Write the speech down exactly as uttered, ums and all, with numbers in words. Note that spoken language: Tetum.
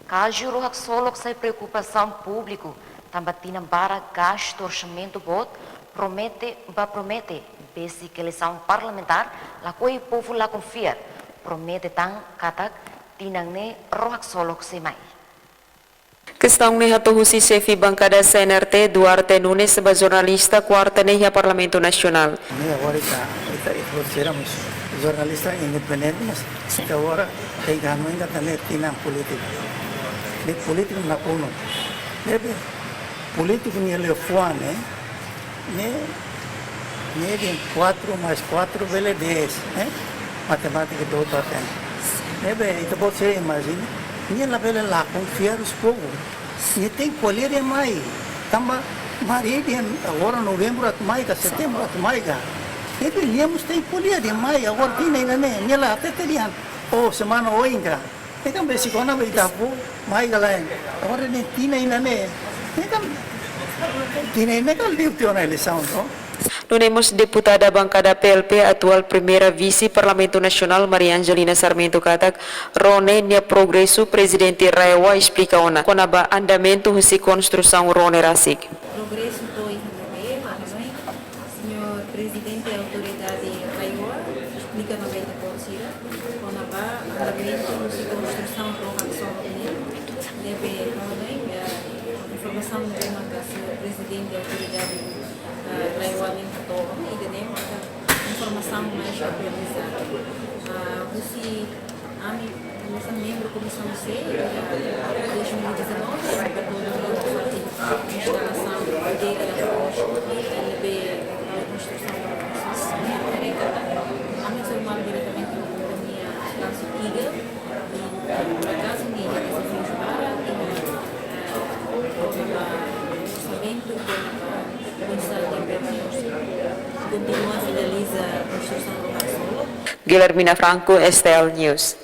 Kazu Ró Haksolok sai preokupasaun públiku, tanba tinan barak gastu orsamentu boot, promete ba promete, besik eleisaun parlamentár, lakohi povu lakon fiar, promete tan katak tinan ne'e Ró Haksolok sei mai. Kestaun ne'e hato'o husi xefe bankada C N R T, Duarte Nunes, ba jornalista, kuarta ne'e iha Parlamentu Nasionál. Ne'e agora ita, ita, ita, ita, jornalista independente, mas ita agora, tem que não ainda também tinan polítiku. Ne'e polítiku nakonu. Ne'ebé, polítiku nia liafuan ne'e, ne'e, ne'e dehan kuatru mais kuatru bele dez, eh? Matemátika doutór tem. Ne'ebé, ita-boot sei imajina, nia labele lakon fiar husi povu. Nia tenke ko'alia dehan mai. Tanba Mari dehan agora novembru atu mai ka, setembru atu mai ka. Ne'ebé nia mós tenke ko'alia dehan mai, agora tinan ida-ne'e, nia la hatete dehan, oh, semana oin ka. Ne'e kan besik ona ba ita fó mai ka lae. Agora ne'e tinan ida-ne'e. Ne'e kan, tinan ida-ne'e kan liu tiha ona eleisaun, to? Nune'e mós deputada bankada P L P, atuál primeira vise Parlamentu Nasionál, Maria Angelina Sarmento katak, Ró ne'e nia progresu, Prezidente RAEOA esplika ona kona-ba andamentu husi konstrusaun Ró ne'e rasik. Progresu to'o iha ne'ebé, maun-alin, Señór Prezidente Autoridade RAEOA esplika ona ba ita-boot sira kona-ba andamentu husi konstrusaun Ró Haksolok ne'e. Ne'ebé, maun-alin, eh, informasaun ne'ebé maka Señór Prezidente Autoridade, eh, RAEOA nian hato'o, ida-ne'e maka informasaun mais atualizadu. Ah, husi ami komesa membru Komisaun C, eh, dois mil e dezanove, ema hato'o ona parte instalasaun de arroz, L B, konstrusaun, ami sei mai diretamente ho kompañia Espaço Eagle, i, eh, por akazu, nia dezafiu barak, i, eh, kona-ba orsamentu, kona-ba konstrusaun de arroz, kontinua finaliza konstrusaun Ró Haksolok. Guilhermina Franco, S T L News.